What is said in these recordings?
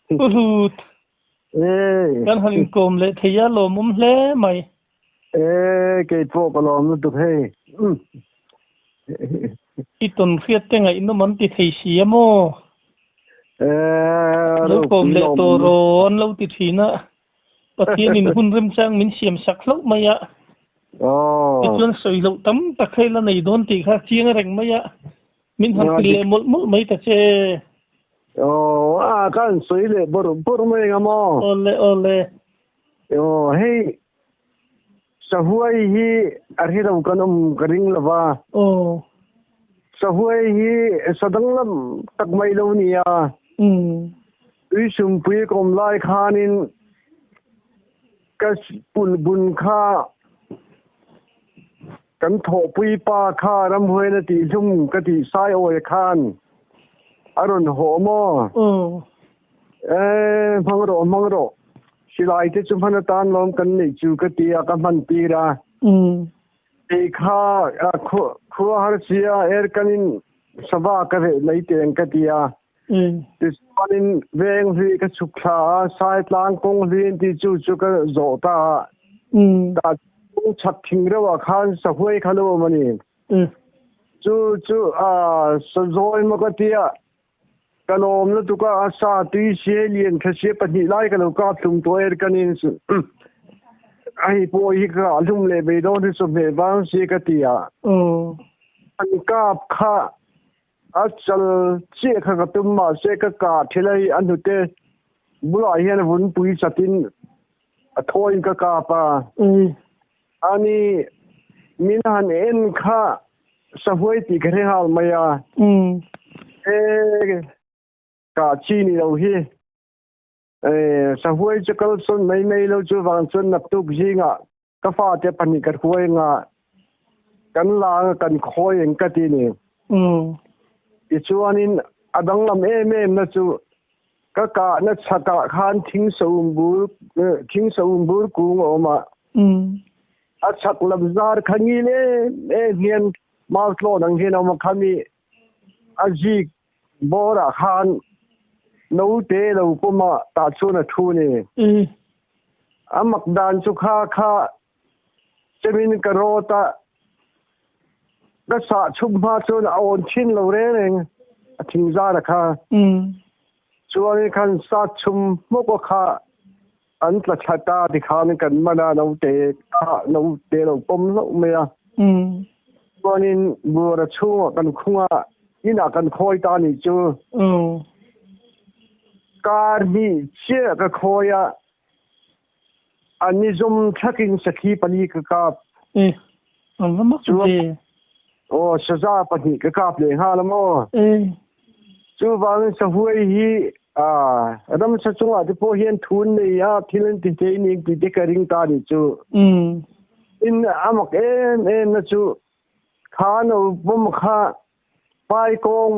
Pu Hlut, kan han inkawm leh thei a lawmawm hle mai. E, kei pawh ka lawm lutuk hei. I tawn hriat te ngaihnawm an ti thei si a maw? Lo kawm leh tawh rawh an lo ti thin a, Pathianin hun remchang min siam sak hlauh mai a. Tichuan sawi loh tam tak hei la nei dawn tih kha chiang reng mai a, min han hrilh leh mawlh mawlh mai ta che. Aw, a kan sawi leh bawrh bawrh mai anga maw? Awle, awle. Aw, hei Sahuai hi a hre lo kan awm ka ring lo va. Aw. Sahuai hi sa danglam tak mai lo nia. Tuisumpui ka awm lai khanin ka pul bun kha kan thawhpui pa kha ramhuaina tihhlum ka tih saiawi khan a rawn hawh maw? Aw. E, hmang rawh, hmang rawh. Silai te chu hman atan lawm kan neih chu ka ti a, ka hman tir a. Kei kha khua har sia erkanin sava ka reh mai teng ka ti a. Tichuanin veng hlui ka chhuk thla a, Saitlang kawng hlui an tih chu chu ka zawh ta a. Tah kawng chhak thing reuhah khan sahuai kha lo awm a ni. Chu chu sazawi maw ka ti a. Ka lawm lutuk a, a sa tui sia lian tha sia pahnih lai ka lo kap hlum tawh er ka nin chu hei pawh hi ka kah hlum leh mai dawn hi chawhmeh vang sia ka ti a. An kap kha a chal chiah kha ka tum mahse ka kah thil a hi a hnute bulah hian vunpui chatin a thawiin ka kap a. Ani min han en kha sahuai tih ka hre nghal mai a. E kah chi ni lo hi. E sahuai chu kal sawn mai mai lo chu vang chuan naktuk zingah ka fate pahnih ka hruai anga kan la anga kan khawi ang ka ti ni. Tichuanin a danglam em em na chu Ka kahna chhakah khan thingsaum bur thingsaum bur kung a awm a. A chhak lam zar kha ngil em em hian mau tlawn ang hian a awm a, khami a zik bawrah khan naute lo pawm a, tah chuan a thu ni. A mak dan chu kha kha chemin ka rawt a, ka sah chhum hma chuan a awn thin lo reng reng a thing zar a kha. Chuanin khan sat chhum hmawk a kha an tla thla ta tikhan kan man a naute kha naute lo pawm hlauh mai a. Chuanin buara chhungah kan khung a, inah kan khawi ta nih chu. Kar hnih chiah ka khawi a. An i zum thlakin sakhi pali ka kap. E, an va mak ve. Aw, saza pahnih ka kap leh nghal a maw? E. Chuvangin sahuai hi ramsa chungah te pawh hian thun nei a thil an ti thei ning tih te ka ring ta nih chu. In a mak em em na chu kha no pawm kha Paikawng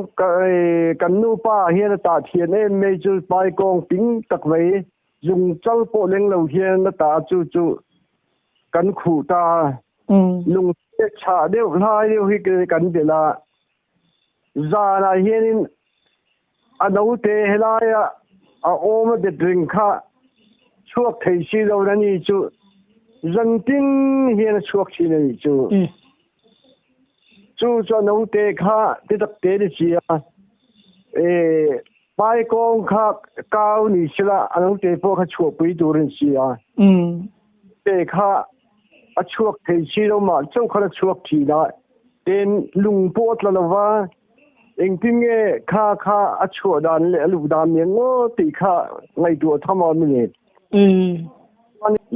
kan nupa hian a tah thian em mai chu paikawng ping tak mai zung chal pawh leng lo hian a tah chu chu kan khuh ta lung chhah deuh hlai deuh hi kan belh a zanah hianin a naute helaia a awm a det reng kha chhuak thei si lo na ni chu zantin hian a chhuak thin a nih chu. Chu chu a naute kha ti tak te ni si a, e paikawng kha kau ni sela a naute pawh kha chhuahpui tur a ni si a. Te kha a chhuak thei si lo mah chauh khan a chhuak thin a, ten lung pawh a tla lo va, engtin nge kha kha a chhuah dan leh a luh dan nen ngaw tih kha ngaihtuah tham a awm a ni.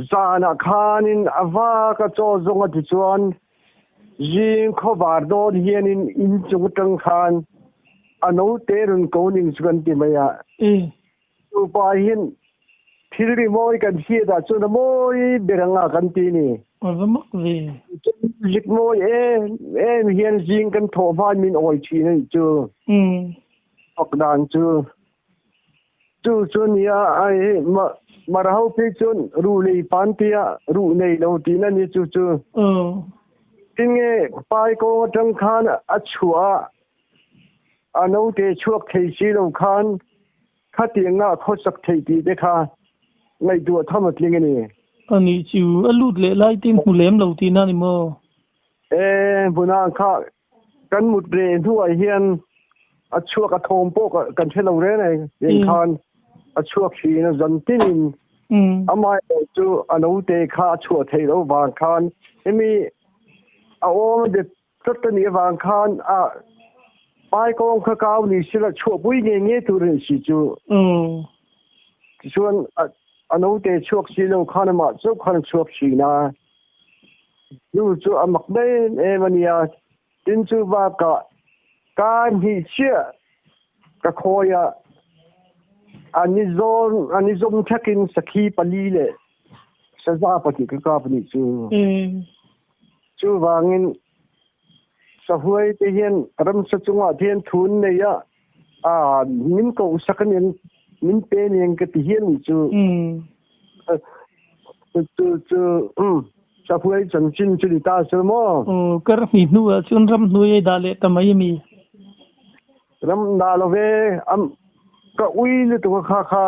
Zanah khanin a vak a chaw zawng a ti chuan Zing khawvar dawn hianin in chung atang khan a naute rawn ko ning chu kan ti mai a. Nupa hian thil ri mawi kan hriat ah chuan a mawi ber anga kan ti ni. A va mak ve. Zik mawi em em hian zing kan thawh hmain min awi thin a nih chu. Fak dan chu. Chu chu nia ai mar ho phei chuan ruh nei pan tia ruh nei lo tihna ni chu chu. Tinge paikawng atang khan a chhuah a, a naute chhuak thei si lo khan. Khatianga khawsak thei tih te kha ngaihtuah tham a tling a ni. A nih chu, a lut leh lai te hmu lem lo tihna a ni maw? E, hmuna kha kan mut reh hnuah hian a chhuak a thawm pawh kan hre lo reng reng eng khan a chhuak thin a zan tinin amaherawh chu a naute kha a chhuah theih loh vang khan hemi a awm a bet tlat a nih avang khan a pai kawng kha kau ni sila chhuahpui ngei ngei tur a ni si chu. Tichuan a naute chhuak si lo khan amah chauh khan a chhuak thin a. Nu chu a mak em em a nia. Tin chu bakah ka hnih chiah ka khawi a, a ni zawn a ni zawm thakin sakhi pali leh saza pahnih ka kap a nih chu. Chuvangin sahuai te hian ramsa chungah te hian thu an nei a, a min koh sak a niang min pe niang ka ti hial nih chu. Chu chu sahuai chanchin chu ni ta se maw? Aw, kar hnih hnuah chuan ramhnuai ei dah leh ta mai a mi? Ram dah lo ve, ka ui lutuk a kha kha.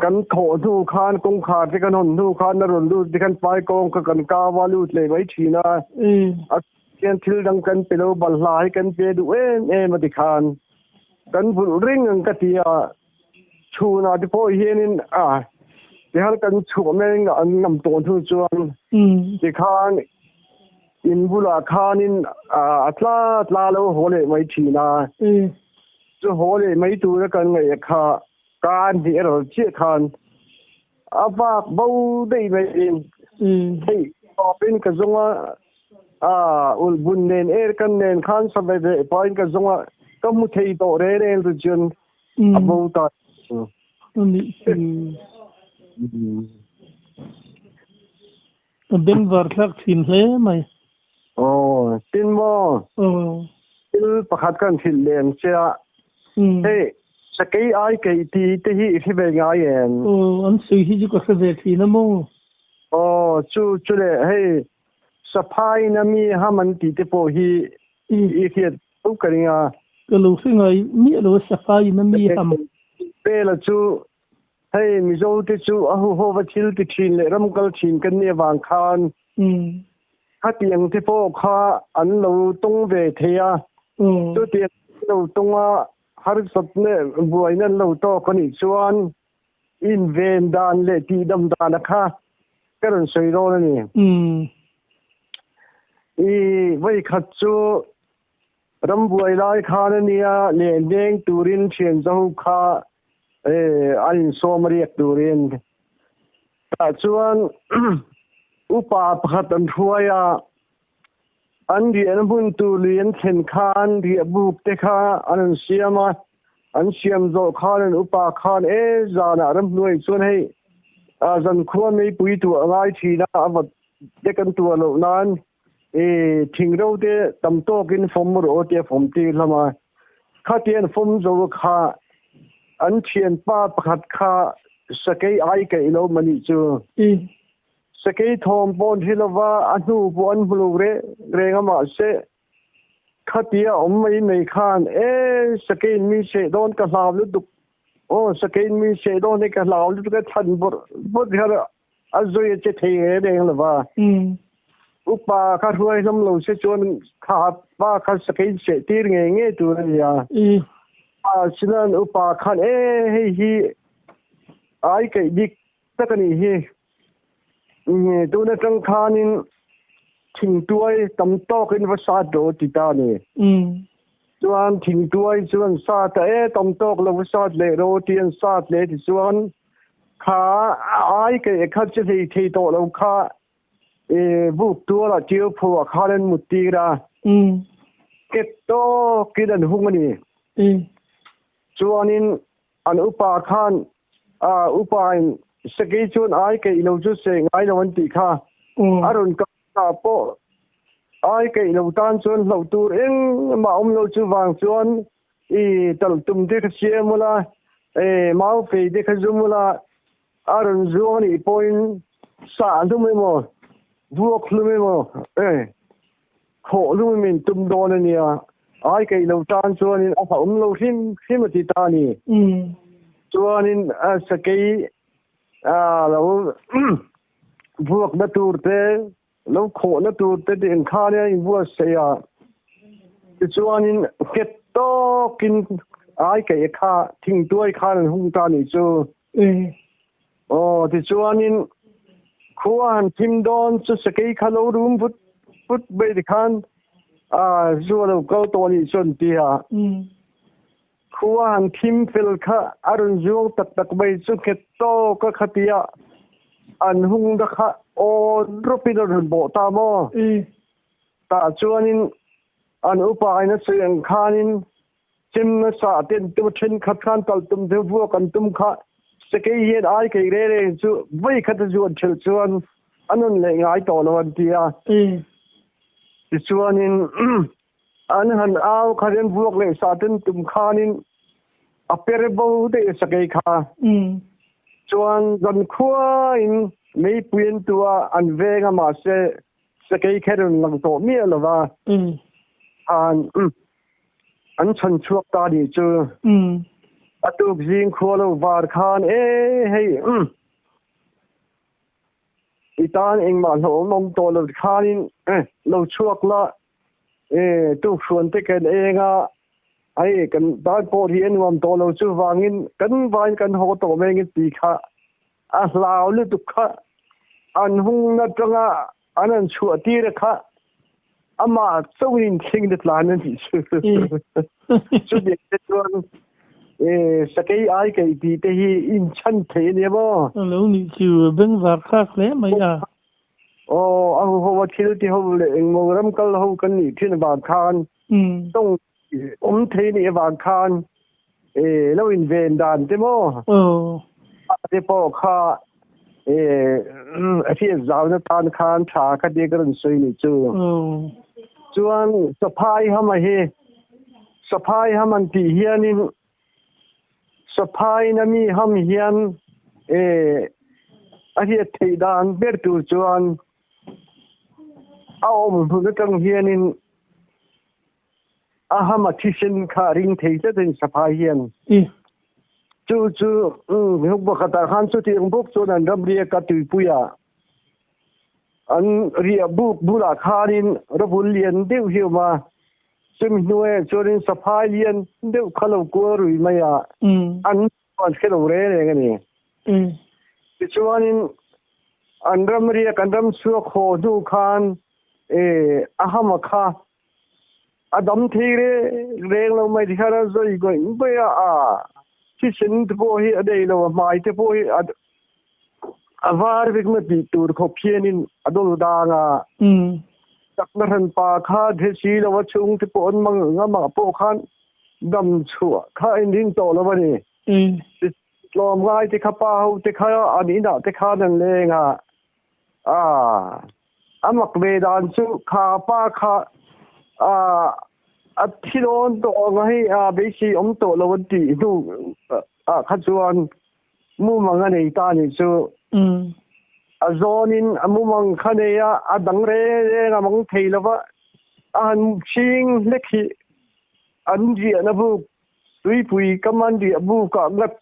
Kan thawh hnu khan kawngkhar te kan hawn hnu khan a rawn lut te khan pai kawng kha kan kau a lut leh mai thin a. A hian thil dang kan pe lo balhla hi kan pe duh em em a ti khan kan vulh ring ang ka ti a. Chhunah te pawh hianin a tihian kan chhuah mai an ngam tawh hnu chuan tikhan in bulah khanin a tla tla lo haw leh mai thin a. Chu haw leh mai tura kan ngaih kha kan hnih erawh chiah khan a vak bo daih mai in theih tawpin ka zawng a, a ulhbun nen er kan nen khan sa ve ve pahin ka zawng a, ka hmu thei tawh reng reng chu chuan a bo ta. A bengvar thlak thin hle mai. Aw, tin maw? Aw. Thil pakhat kan hrilh lem che a. Hei, sakei ai keih ti te hi i hre ve ngai em? Aw, an sawi hi chu ka hre ve thin a maw? Aw, chu chu le, hei, saphai in a mi ham an tih te pawh hi i hriat tho ka ring a. Ka lo hre ngai miah lo a, saphai in a mi ham. Pela chu Hei Mizo te chu a huhova thil ti thin leh ram kal thin kan nih avang khan khatiang te pawh kha an lo tawng ve thei a. Chutiang an lo tawng a, harsat leh buaina an lo tawk a nih chuan inven dan leh tihdam dana kha ka rawn sawi dawn a ni. I vawikhat chu Rambuai lai khan a nia lendeng turin thian zaho kha an insawm a riak turin. Tah chuan upa pakhat an hruai a, an riahna hmun tur lui an thlen khan riahbuk te kha an rawn siam a, an siam zawh khan an upa khan e zanah ramhnuai chuan hei zankhua meipui tuah a ngai thin a, a vat te kan tuah loh nan I thingro te tam tawkin fawm rawh aw tia fawm tir hlawm a. Khati an fawm zo kha an thianpa pakhat kha sakei ai kaih lo mah nih chu. Sakei thawm pawh an hre lova, a hnu pawh an hmu lo reng reng a mahse khatia awm mai mai khan e sakeiin mi seh dawn ka hlau lutuk aw sakeiin mi seh dawn hi ka hlau lutuk a chhan bawrh bawrh hian A zui a che thei reng reng lo va. Upa kha hruai hlawm lo se chuan kha pa kha sakei seh tir ngei ngei tur a ni a. Pa sinan upa khan e hei hi ai kaih dik tak a nih hi. Tun atang khanin thingtuai tam tawkin va sat rawh ti ta a ni. Chuan thingtuai chuan sat a e tam tawk lo va sat leh rawh ti an sat leh tichuan Kha ai kei kha chu hlei thei tawh lo kha e buk tual ah tiu phu ah khan an mut tir a. Ket tawkin an hung a ni. Chuanin an upa khan a upa in sakei chuan ai keih lo chu seh ngai lo an tih kha a rawn kal ah pawh ai keih lo tan chuan hlauh tur engmah awm lo chuvang chuan I talh tum te kha siam ula, e mau fei te kha zum ula, a rawn zuang anih pawhin sah hlum emaw, vuak hlum emaw, e khawh hlum emaw in tum dawn a nia. Ai kei lo tan chuanin a hlauhawm lo hrim hrim a ti ta a ni. Chuanin sakei lo vuakna tur te, lo khawhna tur te tih ang khan a inbuatsaih a. Tichuanin nghet tawkin ai kei kha thingtuai khan an hung ta a nih chu. Aw tichuanin khua han thim dawn chu sakei kha lo rum vut vut mai tikhan a zu a lo kal tawh anih chuan ti a. Khua han thim fel kha a rawn zuang tak tak mai chu nghet tawk a kha tia an hung na kha aw rawpin a rawn bawh ta maw? Tah chuanin an upa in a sawi ang khanin Chem nasa ten tum thenkhat khan kal tum te vuak an tum kha sakei hian ai kei re reng chu voi khat a zuan thelh chuan a nun leh ngai tawh lo an ti a. Tichuanin an han au kha hian vuak leh sa ten tum khanin a per bo daih a sakei kha. Chuan zankhua in meipui an tu a an veng a mahse sakei kher an lang tawh miah lo va. An an chhan chhuak ta nih chu. A tuk zing khua lo var khan e hei i tan engmah hlauhawm awm tawh lo khanin lo chhuak la e tukhruan te kan eng a hei kan tan pawh hi a nuam tawh lo chuvangin kan vain kan haw tawh mai ang ti kha a hlau lutuk kha an hung na tanga an an chhuah tir kha amah chauhin thling te tlan a nih chu. Chu biak te chuan sakei ai kei tih te hi in chhan thei a nia maw? Lo nih chu bengvar thlak hle mai a. Aw, a hu ho a thil ti ho leh engmaw ram kal ho kan nih thin avang khan tawng awm thei nih avang khan lo in ven dan te maw? Te pawh kha a hriat zauna tan khan tha kha tia ka rawn sawi nih chu. Chuan saphai hama hi saphai ham an tih hianin saphai na mi ham hian a hriat theih dan ber tur chuan a awm hmun atang hianin A ham a thisen kha a ring thei tlat a ni saphai hian. Chu chu huk pakhatah khan chutiang buk chuan an ram riak a tuipuiah an riah buk bulah khanin rawbul lian deuh hi a awm a, chumi hnuaiah chuanin saphai lian deuh kha lo kual rui mai a, an an hre lo reng reng a ni. Tichuanin an ram riak an ram chhuak haw hnu khan a hama kha A dam thei reng reng lo mai tikhan a zawi ngawih ngawih a, a thisen te pawh hi a nei lo, a hmai te pawh hi a var vek na tih tur khawp hianin a dawl dang a. Takna hranpa kha hre si lo a chhung te pawh an mang ang a, mah pawh khan dam chhuah kha a inring tawh lo a ni. Tlawmngai te kha pa ho te kha an inah te khan an leng a, A, a mak ve dan chu kha pa kha a a thi dawn tawh ang a hei a beisei awm tawh lo an tih hnu ah kha chuan mumang a nei ta nih chu. A zawnin a mumang kha nei a, a dang reng reng a mang thei lo va, a han chhing hlek hi an riahna buk tuipui kam an riah bukah ngat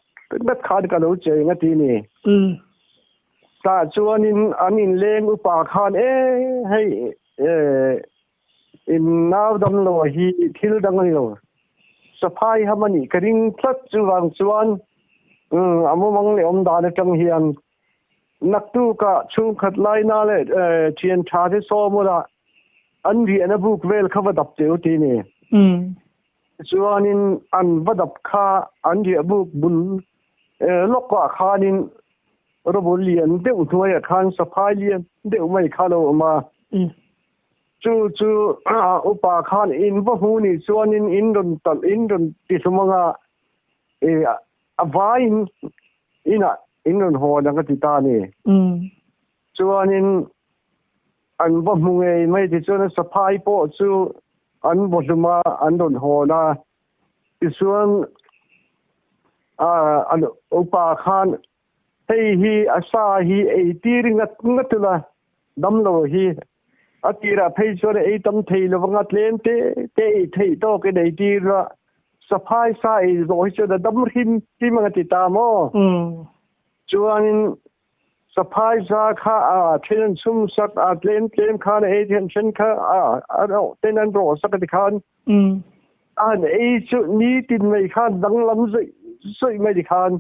ngat khan ka lo cheng a ti ni. Tah chuanin an inleng upa khan e hei in nau damlo hi thil dang a ni lo, saphai ham a nih ka ring tlat chuvang chuan a mumang leh awm dan atang hian naktukah chhungkhat laina leh thian tha te sawm ula an riahna buk vel kha va dap teh u ti ni. Chuanin an va dap kha an riah buk bul lawkah khanin Robul lian deuh hnuaiah khan saphai lian deuh mai kha lo awm a. Chu chu upa khan in va hmu nih chuanin in rawn talh in rawn ti hlum ang a, a vaiin inah in rawn hawn ang a ti ta a ni. Chuanin an va hmu ngei mai tichuan saphai pawh chu an vaw hlum a, an rawn hawn a. Tichuan an upa khan hei hi a sa hi ei tir ngat ngat ula damlo hi A tirah phei chuan ei tam thei lovanga tlem te te ei theih tawk in ei tir a, saphai sa ei zawh hi chuan a dam hrim hrim ang a ti ta maw? Chuanin saphai sa kha a then an chhum sak a, tlem tlem khan a ei theih an then kha a a rawh ten an rawh sak a ti khan a han ei chu nitin mai khan danglam zawih zawih mai ti khan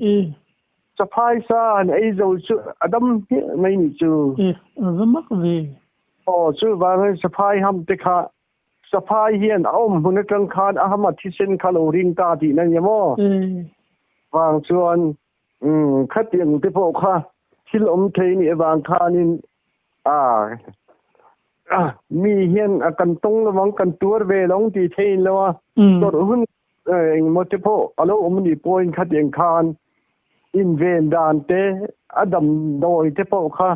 Saphai sa han ei zo chu a dam hmiah mai nih chu. E, a va mak ve. Aw, chuvangin saphai ham te kha saphai hian a awm hmun atang khan a ham a thisen kha lo ring ta tihna a nia maw? E. Vang chuan umm khatiang te pawh kha thil awm thei nih avang khanin a mi hian a kan tawng lovang kan tuar ve lo ang tih theiin lo a, tawrh hun Engemaw te pawh a lo awm anih pawhin khatiang khan inven dan te, a damdawi te pawh kha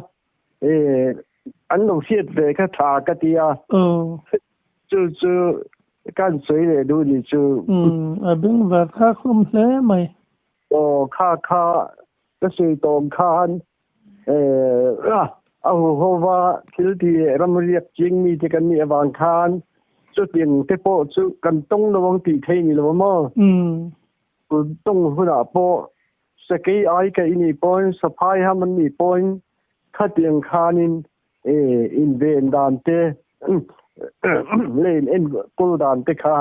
an lo hriat ve kha tha ka ti a. Chu chu kan sawi leh duh ni chu. A bengvar thlak hlawm hle mai. Aw kha kha ka sawi tawm khan a huhova thil ti leh ram riak ching mite kan nih avang khan chutiang te pawh chu kan tawng lo ang tih thei ni lo maw? Tawng hunah pawh sakei ai kaih nih pawhin saphai ham an nih pawhin khatiang khanin inven dan te leh in enkawl dan te kha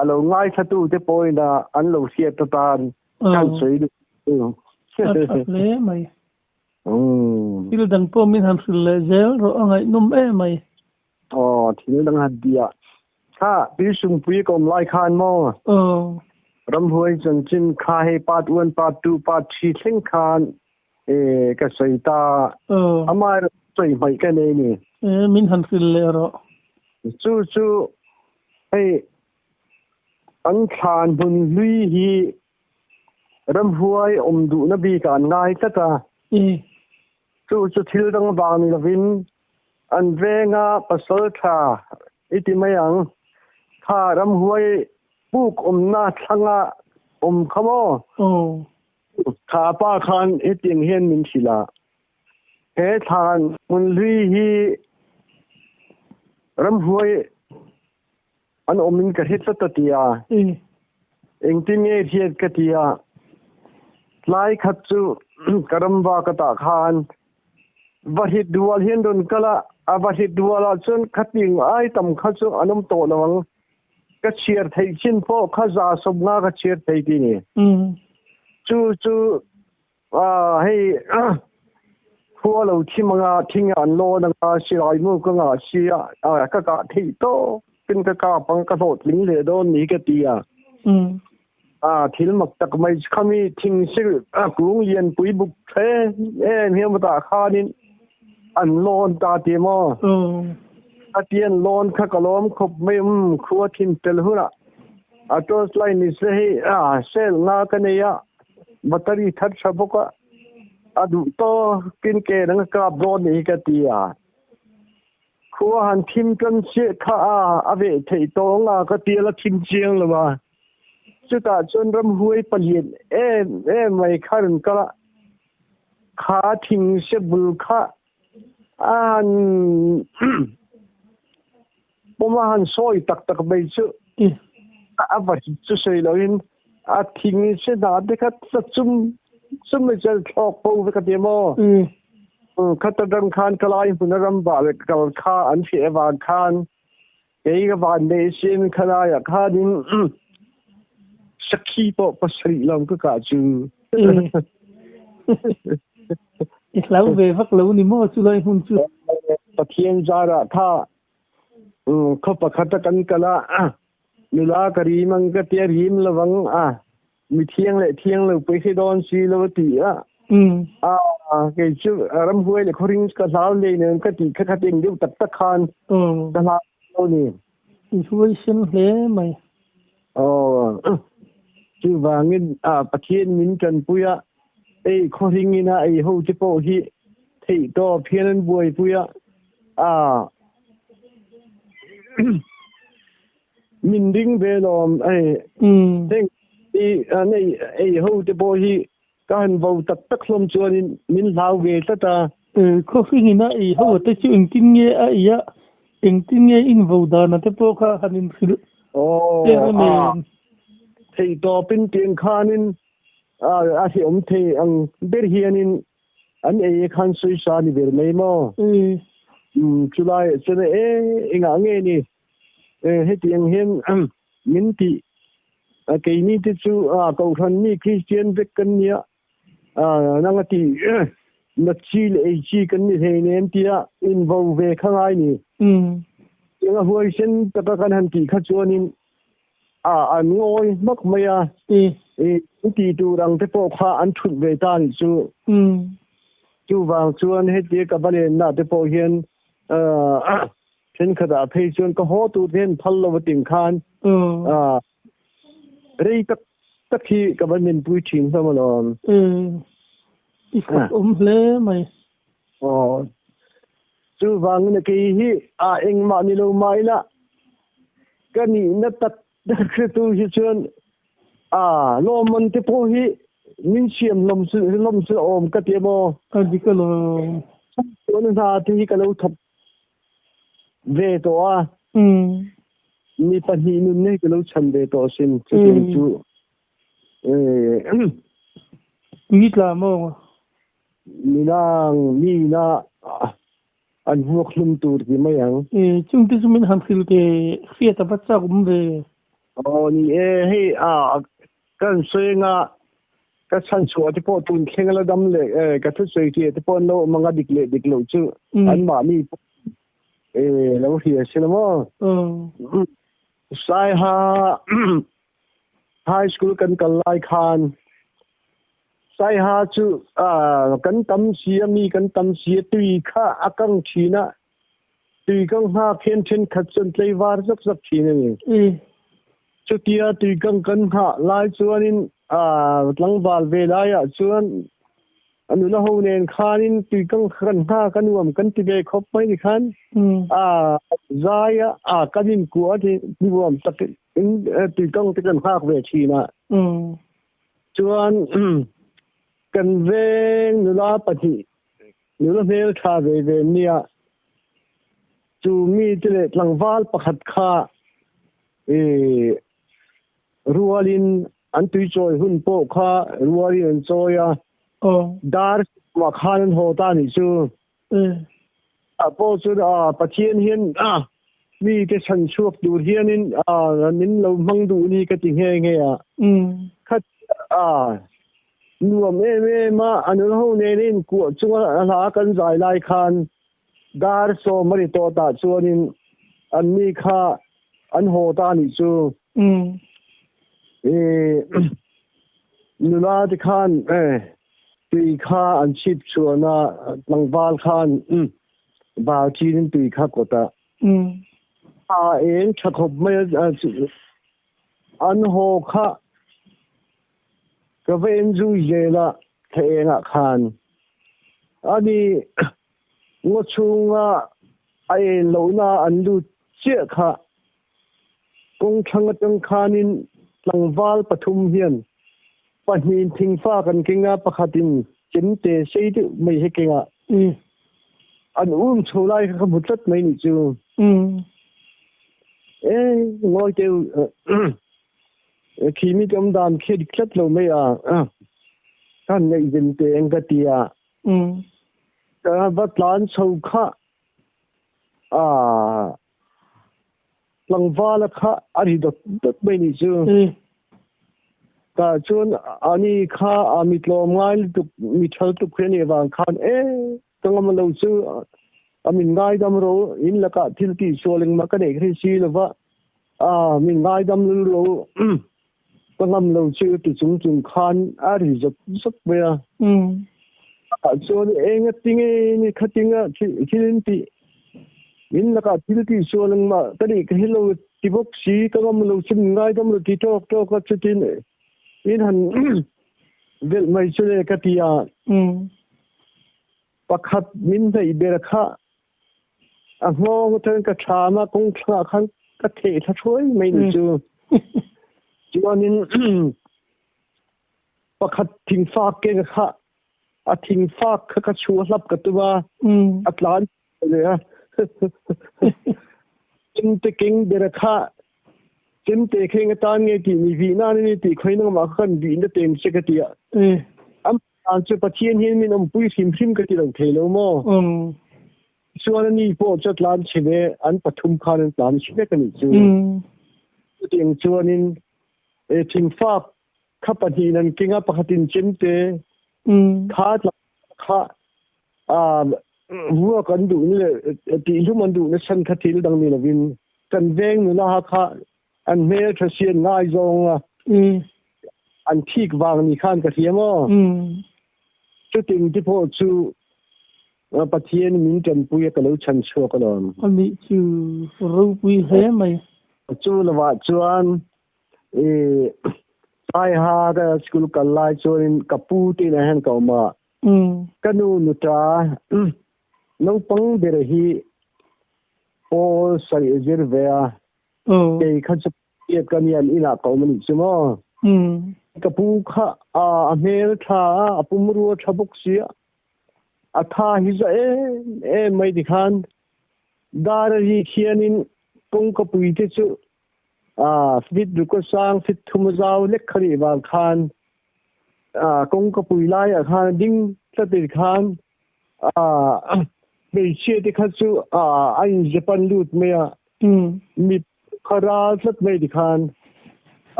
a lo ngaithlatu te pawhin an lo hriat atan kan sawi duh chu. A tha hle mai. Thil dang pawh min han hrilh leh zel rawh a ngaihnawm em mai. Aw thil dang han ti a. Kha Tuisungpui ka awm lai khan maw? Ramhuai chanchin kha hei part 1, part 2, part 3 thleng khan ka sawi ta. Amaherawh sawi hmaih ka nei ni. Min han hrilh leh rawh. Chu chu hei an thlan hmun hlui hi ramhuai awm duhna bikah an ngai tlat a. Chu chu thil dang vang ni lovin an venga pasal tha i ti mai ang. Kha ramhuai puk awmna thlanga awm kha maw? Kha pa khan hetiang hian min hrilh a. He thlan hmun hlui hi ramhuai an awm in ka hre tlat a ti a. Engtin nge hriat ka ti a. Tlai khat chu ka ramva ka tah khan va hrit rual hian rawn kal a, a va hrit rual ah chuan khating ai tam kha chu an awm tawh lo ang. Ka chhiar theih chin pawh kha 150 ka chhiar thei ti ni. Chu chu Hei khua lo thim anga thing an lawn anga silai mu ka ngah si a ka kah theih tawk in ka kap ang ka hlawhtling leh dawn ni ka ti a. Thil mak tak mai khami thing sil kung lianpui buk hle em hian tah khanin an lawn ta ti maw. A tian lawn kha ka lawm khawp mai khua thim tel hunah a torch light ni se hei cell nga ka nei a. Battery thar tha bawk a, a duh tawkin ke dang a kap dawn nih hi ka ti a. Khua han thim tan chiah kha a, a veh theih tawng a ka ti a la thim chiang lo a. Chutah chuan ramhuai palian em em mai kha rawn kal a, kha thing se bul kha a han pawm a han sawi tak tak mai chu a va chu sawi loin a thing se hna te kha tla chum chum mai chuan thlawk po ve ka ti maw khata dang khan ka lai hmun a ram va le kal kha an hriat avang khan kei ka van nei sin khalai ah khanin sakhi pawh pasarih lam ka kah chu. I hlau ve vak lo ni maw chu lai hmun chu? Pathian zarah kha khaw pakhat a kan kal a, nula ka rim ang ka tia rim lovang a, mi thiang leh thiang lo pawh hi dawn si lo a ti a. A kei chu ramhuai leh khawring ka hlau nei nen ka tih kha kha ting deuh tak tak khan ka hlau lo ni. I huaisen hle mai. Aw, chuvangin Pathian min tanpui a, ei khawhring ina ei ho te pawh hi theih tawp hian an buaipui a, min ring ve lawm hei heng ei ho te pawh hi ka han vo tak tak hlawm chuanin min hlau ve tlat a. Khawhring ina ei ho te chu engtin nge a ei a, engtin nge in vo dan a te pawh kha han inhrilh ter a nen. Theihtawpin tiang khanin a hleuhawm thei ang ber hianin an ei e khan sawisa ni ber mai maw? Chulai chuan e engah nge ni hetiang hian min tih keini te chu Kohhran mi Kristian vek kan nia nanga ti na chi leh ei chi kan ni hlei nem tia invo ve kha ngai ni. Tianga huaisen taka kan han tih kha chuanin an ngawi hmak mai a, in tih tur ang te pawh kha an thut ve ta nih chu. Chuvang chuan hetia ka va lenna te pawh hian thenkhatah phei chuan ka haw tur te hian phal lo a ting khan Rei tak tak hi ka va nunpui thin hlawm alawm. I fak awm hle mai. Aw. Chuvangin a kei hi a engmah ni lo mah ila ka nihna tak tak hretu hi chuan a lawmman te pawh hi min siam hlawm hlawm chu awm ka ti maw. A dik alawm. Chuan hna te hi ka lo thawk ve tawh a. Mi pahnih nun nei ka lo chhan ve tawh asin chutiang chu. Tui tla maw? Minang mi na an vuak hlum tur ti mai ang. Chungte chu min han hrilh te hriat a va chak awm ve. Aw ni e, hei a kan sawi anga ka chhan chhuah te pawh tun thleng a la dam leh ka thusawi tia te pawh an lo awm anga dik leh dik loh chu anmahni pawh lo hria si lo maw. Saiha High School kan kal lai khan Saiha chu kan tam si a mi kan tam si a tui kha a kang thin a tui kang nghak hian thenkhat chuan tlaivar zak zak thin a ni. Chutia tui kang kan nghah lai chuanin tlangval ve laiah chuan a nula ho nen khanin tui kang kan nghak a nuam kan ti ve khawp mai ni khan zai a kan inkuah a nuam tak in tui kang te kan nghak ve thin a. Chuan kan veng nula pahnih Nula hmel tha ve ve nia. Chu mi te leh tlangval pakhat kha i rualin an tui chawi hun pawh kha rualin an chawi a. Dar sawmah khan an haw ta anih chu. A pawh chu Pathian hian mi te chhan chhuak tur hianin min lo hmang duh ni ka ti nghe nghe a. Khat Nuam em em a, a nun ho nen inkuah chunga hla kan zai lai khan dar sawm a ri tawh tah chuanin anni kha an haw ta anih chu. Nula te khan tui kha an chhip chhuan a, tlangval khan bal chin in tui kha kawt a. A eng tha khawp mai a, an haw kha Ka va en zui zel a, thla engah khan ani ngaw chhunga a en lohna an lut chiah kha kawng thlang atang khanin tlangval pathum hian pahnih thingfa kan keng a, pakhatin chemte sei deuh mai he keng a, an um chho lai kha ka hmu tlat mai nih chu. E ngawi teu. Khi mi awm dan khi dik tlat lo mai a, kan ngaihven te eng ka ti a. Ka va tlan chho kha a tlangval a kha a ri dawt dawt mai nih chu. Tah chuan ani kha a mi tlawm ngai lutuk mi tha lutuk hi a nih avang khan e ka ngam lo chu a min ngaidam ro in lakah thil tih sual engmah ka neih hri si lova a min ngaidam lul ro ka ngam lo chu ti chung chung khan a ri zawt zawt mai a ah chuan enga tinge ni khatinga thil in ti in lakah thil tih sual engmah ka neih ka hilo ti bawk si ka ngam lo chu min ngaidam lo ti tawk tawk a chutin in han velh mai chu le ka ti a. Pakhat min hnaih ber kha a nghawng atangin ka ṭham a, kawng thlangah khan ka theh thla thuai mai ni chu. Chuanin pakhat thingfa keng kha A thing fak kha ka chhuah hlap ka tum a, a tlan leh a. Chemte keng ber a kha chemte kheng atan nge tih mi vih nan a ni tih khawi nangmah kha kan vih na tem che ka ti a. Amah chu Pathian hian min awmpui hrim hrim ka ti lo thei lo maw? Chuan a ni pawh chu a tlan chhe ve, an pathum khan an tlan chhe vek a nih chu. Chutiang chuanin thingfak kha pahnihin an keng a, pakhatin chemte kha kha vuak an duhna leh tihhlum an duhna chhan kha thil dang ni lovin kan veng nula ha kha an hmeltha si an ngaizawng a, an thik vang ni khan ka hria maw? Chuting te pawh chu Pathian min tanpui a ka lo chhan chhuak alawm. Anih chu ropui hle mai. Chu lovah chuan i Saiha ka school kal lai chuanin ka pu te inah hian ka awm a. Ka nu nuta naupang ber hi pawl sarih zir ve a. Kei kha chu Tiat ka nian inah ka awm a nih chu maw? Ka pu kha a hmel tha a, a pumrua tha bawk si a. A tha hi za em em mai tikhan dar a rik hianin kawngkapui te chu fit ruk a sang fit thum a zau lek kha nih vang khan kawngkapui laiah khan a ding tlat in khan hmeichhia te kha chu a inzep an lut mai a. Mi kha ral tlat mai tikhan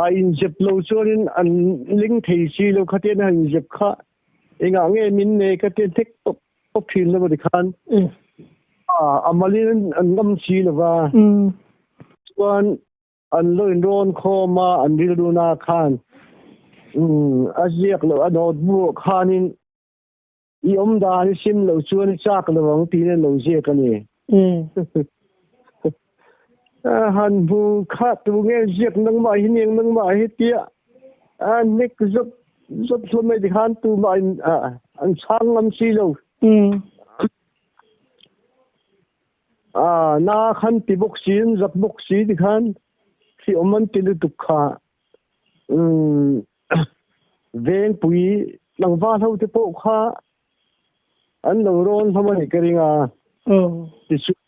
a inzep lo chuanin an ling thei si lo khatian a han inzep kha engah nge min nei ka ti hlek tawp tawp thin lo tikhan a malin an ngam si lo va chuan an lo inrawn khawm a an rilru na khan a ziak lo a notebook khanin I awm dan i sim lo chuan i chak lo ang tiin an lo ziak a ni. Han hmu kha tu nge ziak nangmah hi niang nangmah hi tia a nek zawt zawt hlawm mai tikhan tumah in an chhang ngam si lo. Na khan ti bawk si an zak bawk si tikhan hri awm an ti lutuk kha. Vengpui tlangval ho te pawh kha an lo rawn hlawm a nih ka ring a. Tichuan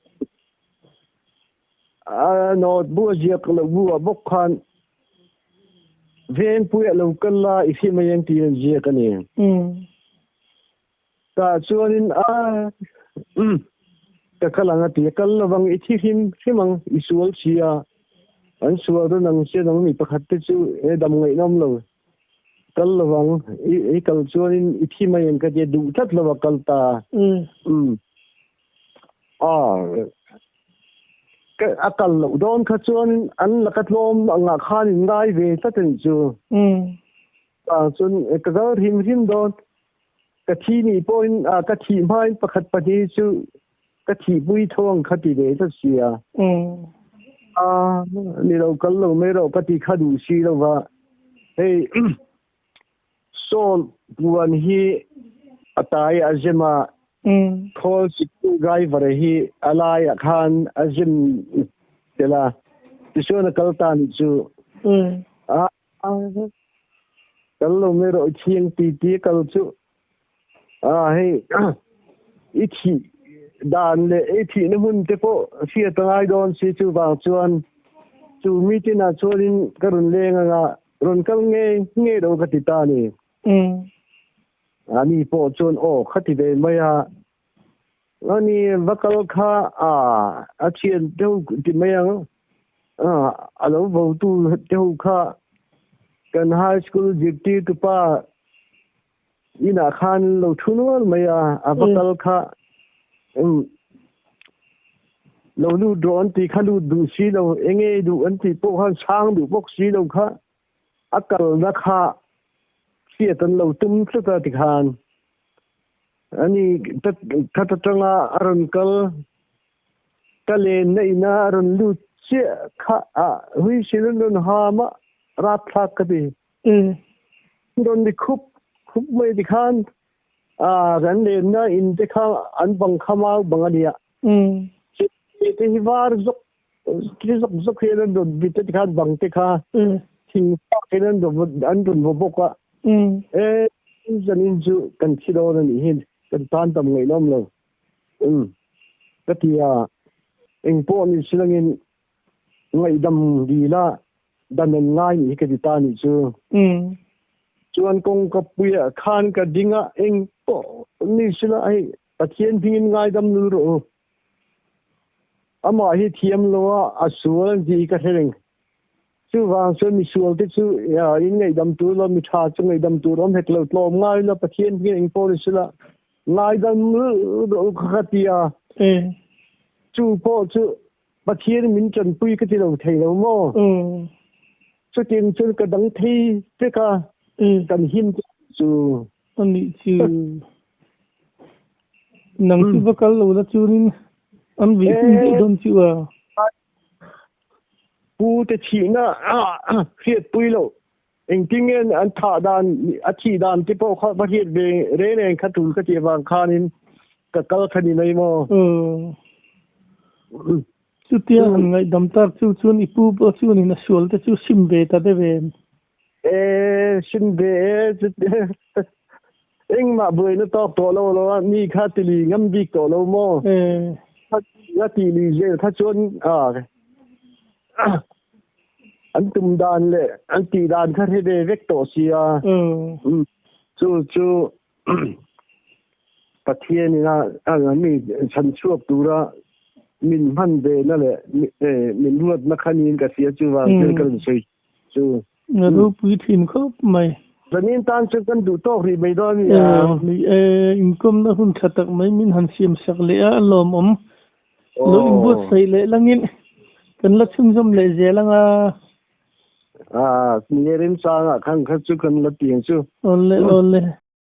a note bu a ziak loh bu ah bawk khan Vengpui a lo kal a i hre mai ang tiin an ziak a ni. Tah chuanin a ka kal ang a ti a, kal lovang i thi hrim hrim ang, i sual si a, an sual rawn ang che nang mi pakhat te chu he dam ngaihnawm lo, kal lovang i kal chuanin i thi mai ang ka ti a, duh tlat lo a kal ta. A kal loh dawn kha chuanin an laka tlawm angah khan in ngai ve tlat a nih chu. Chuan ka kal hrim hrim dawn. Ka thi nih pawhin ka thih hmain pakhat pahnih chu ka thihpui tho ang kha ti ve tlat si a. Ni lo kal lo mai rawh ka ti kha duh si lo va. Hei Saul puan hi a tai a zem a, khawl siktu driver hi a laiah khan a zem tel a, tichuan a kal ta nih chu. Kal lo mai rawh i thiang ti ti kal chu a hei i thih dan leh i thihna hmun te pawh hriat a ngai dawn si chuvang chuan chu meeting ah chuanin ka rawn leng anga rawn kal nge nge lo ka ti ta a ni. Ani pawh chuan aw kha ti ve mai a, ani va kal kha a thian deuh ti mai ang. A lo votu te ho kha kan high school zirtirtu pa inah khan lo thu nual mai a, a va kal kha lo lut rawh an tih kha lut duh si lo, enge duh an tih pawh khan chhang duh bawk si lo kha a kalna kha hriat an lo tum tlat a tikhan ani khat atanga a rawn kal Ka lenna ina a rawn lut chiah kha a huisil an rawn ham a, rapthlak ka ti. Rawn ni khup khup mai tikhan kan lenna in te kha an bang kha mau bang a nia. Te hi var zawk zawk zawk hian an rawn vit a tikhan bang te kha thing fak hian an rawn vaw bawk a. Zanin chu kan thi dawn a nih hi, kan tan tam ngaihnawm lo. Umm ka ti a, engpawh ni silangin ngaihdam dil a dan an ngai nih hi ka ti ta nih chu. Chuan kawngka puiah khan ka ding a, engpawh ni sila hei Pathian hmingin ngaidam lul rawh u. Amah hi thiam lo a, a sual an tih hi ka hre reng. Chuvang chuan misual te chu in ngaihdam tur lo, mi tha chu ngaihdam tur awm hek lo, tlawm ngai lo, Pathian hming engpawh ni sela ngaidam rawh u kha ka ti a. Chu pawh chu Pathian min tanpui ka ti lo thei lo maw? Chutin chuan ka dang thei vek a, kan him chu. Anih chu nang chu va kal lo la chuanin an vih hun daih dawn chu a. Pu te thihna hriatpui loh engtin nge an thah dan a thih dan te pawh kha va hriat ve reng reng kha tul ka tih avang khanin ka kal kha ni mai maw. Chutia han ngaihdam tak chu chuan i pu pawh chuanin a sual te chu sim ve ta deuh em? E sim ve e chute engmah buaina tawk tawh lo lo a mi kha tili ngam bik tawh lo maw? A ti lui zel kha chuan an tum dan leh an tih dan kha hre ve vek tawh sia. Chu chu Pathian ina mi chhan chhuak tura min hman ve na leh min ruatna kha niin ka hria chuvang chuan ka rawn sawi chu. Na ropui thin khawp mai. Zanin tan chu kan duh tawk rih mai dawn a ni a. Ni e, inkawmna hun tha tak mai min han siam sak leh a, a lawmawm. Lo inbuatsaih leh langin kan la chhunzawm leh zel ang a. Ni e, remchangah khan kha chu kan la ti ang chu. Awle, awle.